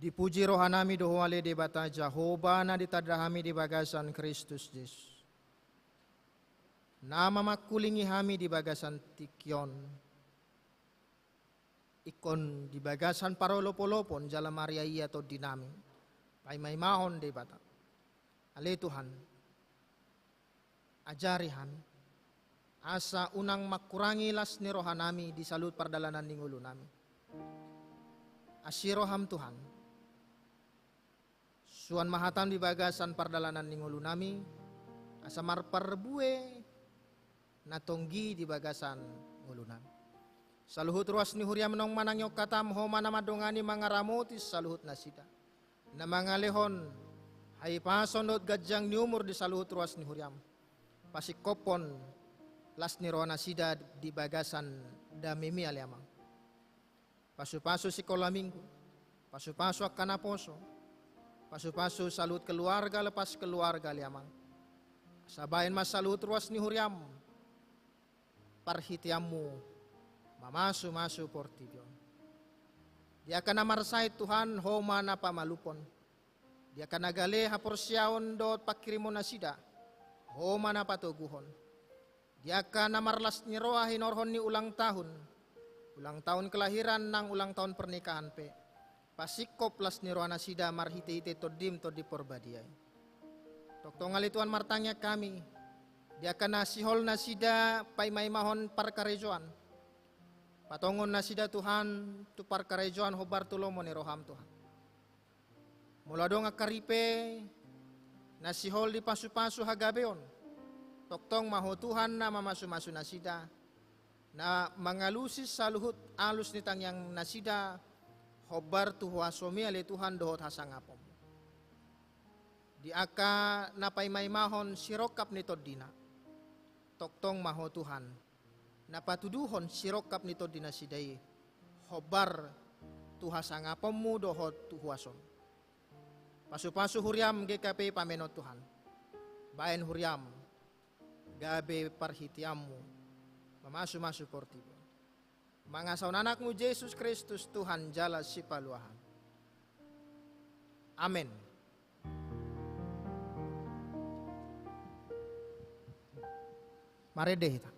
Dipuji rohanami do Ho ale Debata Jahowa na ditanda hami di bagasan Kristus Jesus, na mamangkulingi hami di bagasan tingki on, ingkon di bagasan parolopolopon jala mariaia tondinami paimaimahon Debata. Ale Tuhan, ajari hami, asa unang mangkurangi las ni rohanami di saluhut pardalanan ni ngolunami. Asi roham Tuhan, suan ma hatam di bagasan pardalanan ni ngolunami, asa marparbue na tonggi di bagasan ngolunami. Saluhut ruas ni huriam naung manangihon hatam, Ho ma na mandongani mangaramoti saluhut nasida na mangalehon hahipason dohot ganjang ni umur di saluhut ruas ni huriam. Pasingkophon las ni roha nasida di bagasan damemi ale Amang. Pasupasu sikola minggu, pasupasu angka naposo, pasupasu saluhut keluarga lepas keluarga ale Amang. Asa baen ma saluhut ruas ni huriam parhiteanmu mamasumasu portibi on. Di angka na marsahit Tuhan, Ho ma na pamalumhon. Di angka na gale haporseaon dohot panghirimon nasida, Ho ma na patoguhon. Di angka na marlas ni roha hinorhon ni ulang tahun, ulang tahun kelahiran nang ulang tahun pernikahan pe, pasingkop las ni roha nasida marhitehite Tondim Tondi Porbadia i. Tongtong ale Tuhan martangiang hami, di angka na sihol nasida paimaimahon parkarejoan, patongon nasida Tuhan tu parkarejoan hombar tu lomo ni roham Tuhan. Molo adong angka ripe na sihol dipasupasu hagabeon, tongtong ma Ho Tuhan na mamasumasu nasida, na mangalusi saluhut alus ni tangiang nasida, hombar tu huasomi ale Tuhan dohot hasangaponmu. Di angka na paimaimahon sirongkap ni tondina, tongtong ma Ho Tuhan na patuduhon sirongkap ni tondi nasida i, hombar tu hasangaponmu dohot tu huasom. Pasupasu huriam G K P i pamenon Tuhan. Baen huriam gabe parhiteanmu mamasumasu portibi on. Mangasahon anakmu Jesus Kristus Tuhan jala Sipaluaham. Amen. Marende hita.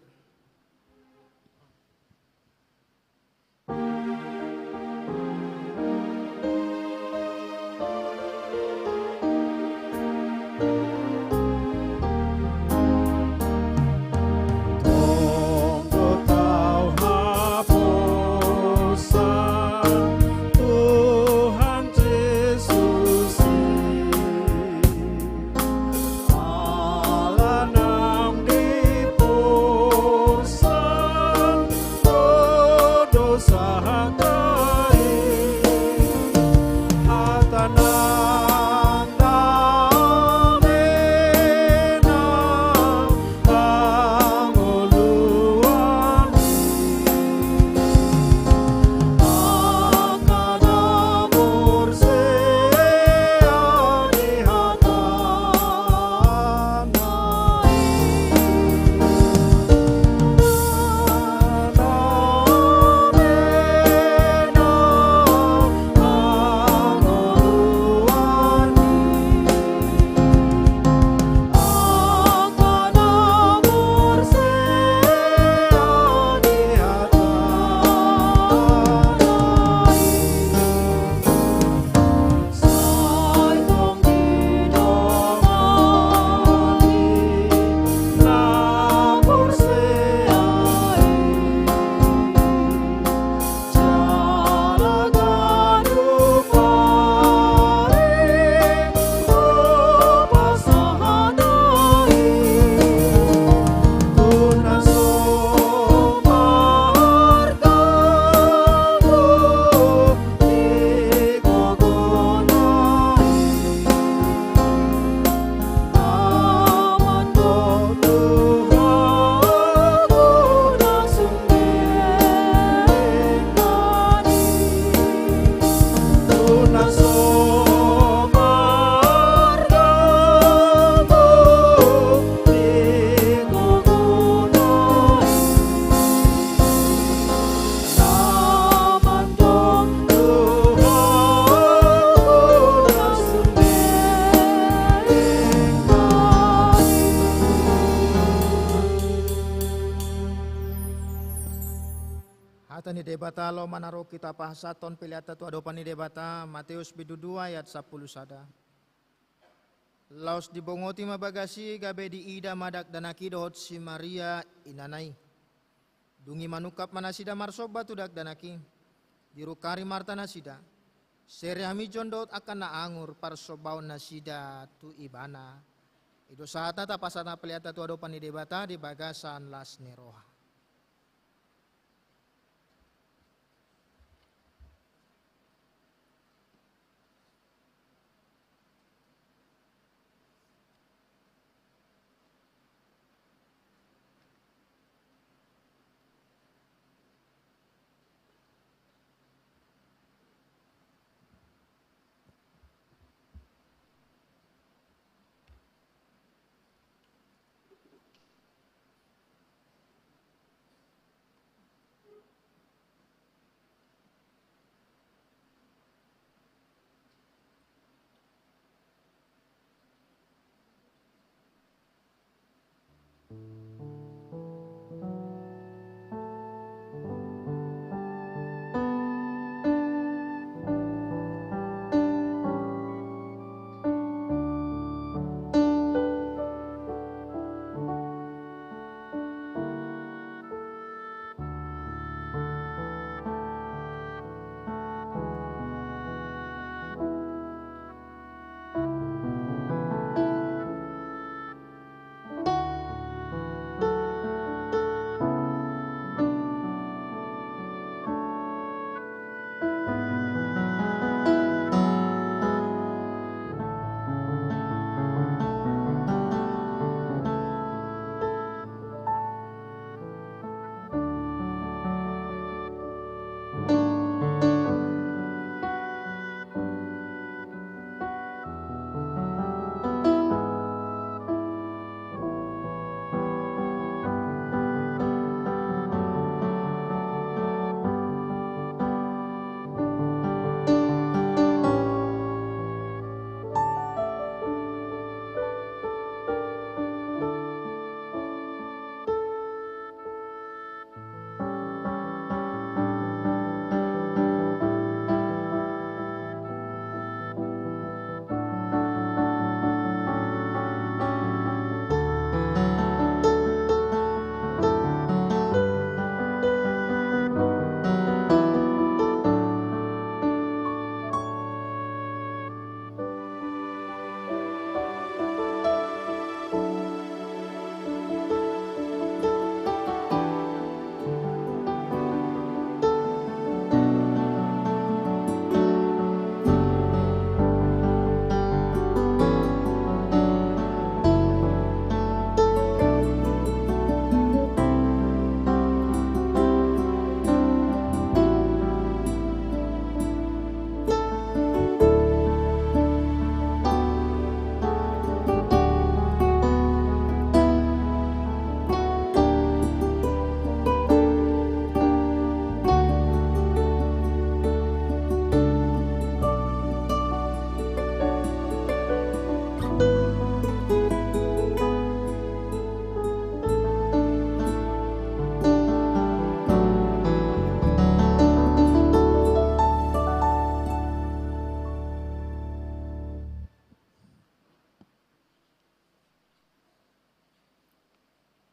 Ni Debata, laho ma na ro hita pasahathon peleanta tu adopan ni Debata, Mateus bindu dua ayat sampulu sada. Laos dibongoti ma bagas i gabe diida ma dakdanak i dohot si Maria inana i. Dung i manungkap ma nasida marsomba tu dakdanak i. Dirungkari ma arta nasida. Sere hamijon dohot angka na angur parsombaon nasida tu ibana. I do sahatna tapasahat ma peleanta tu adopan ni Debata di bagasan las ni roha.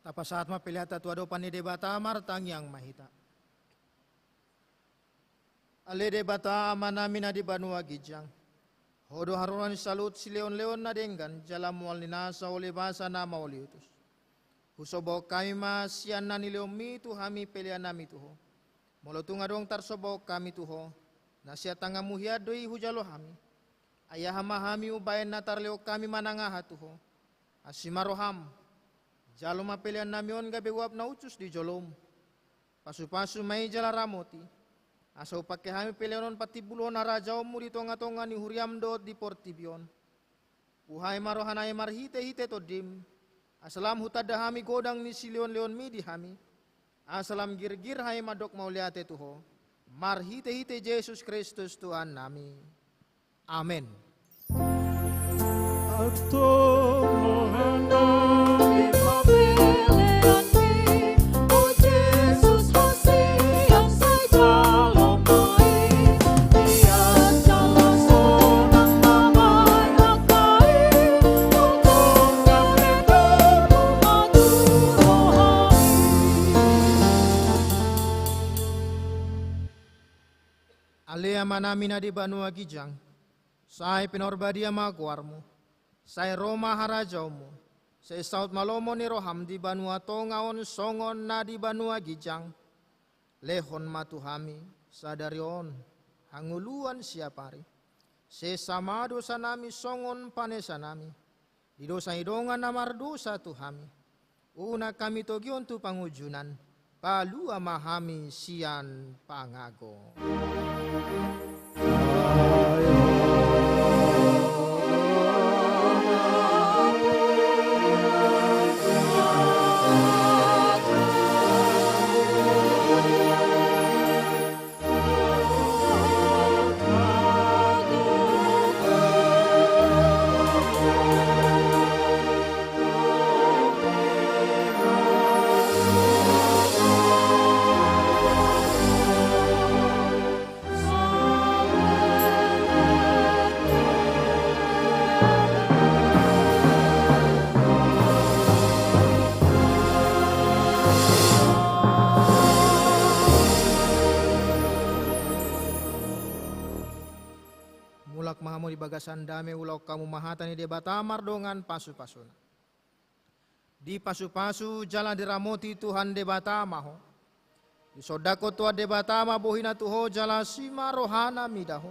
Tapasahat ma peleanta tu adopan ni Debata, martangiang ma hita. Ale Debata, Amanami na di banua ginjang, Ho do haroro ni saluhut silehonlehon na denggan jala mual ni nasa, ole basa na mauliutus. Husomba hami ma sian na nilehonmi tu hami peleannami tu Ho. Molo tung adong tarsomba hami tu Ho, na sian tanganmu hian do i hujalo hami. Ai aha ma hami umbahen na tarlehon hami manang aha tu Ho? Asi ma roham. Jalo ma peleannami on gabe uap na hushus di jolom. Pasupasu ma i jala ramoti, asa hupangke hami pelean on patimbulhon harajaonmu di tongatonga ni huriam dohot di portibi on. Buhai ma rohanami marhitehite Tondim, asa lam hutanda hami godang ni silehonlehonmi di hami, asa lam girgir hami mandok mauliate tu Ho, marhitehite Jesus Kristus Tuhannami. Amen. Antong rohanami mambelehon, o Jesus, ho sian saja. Amanami na di banua ginjang, sai pinarbadia ma goarmu, sai ro ma harajaonmu, sai saut ma lomo ni roham di banua tonga on songon na di banua ginjang. Lehon ma tu hami sadari on hangoluan siapari. Sesa ma dosanami songon panesanami di dosa ni dongan na mardosa tu hami. Unang hami togihon tu pangunjunan, palua ma hami sian pangago. Mulak ma hamu di bagasan dame, ulahon hamu ma hata ni Debata mardongan pasupasuna. Dipasupasu jala diramoti Tuhan Debata ma ho. Disondangkon Tuhan Debata ma bohina tu ho jala asi ma rohana mida ho.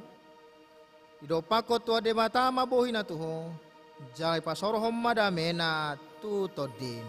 Didompakkon Tuhan Debata ma bohina tu ho jala dipasaorhon ma damena tu tondim.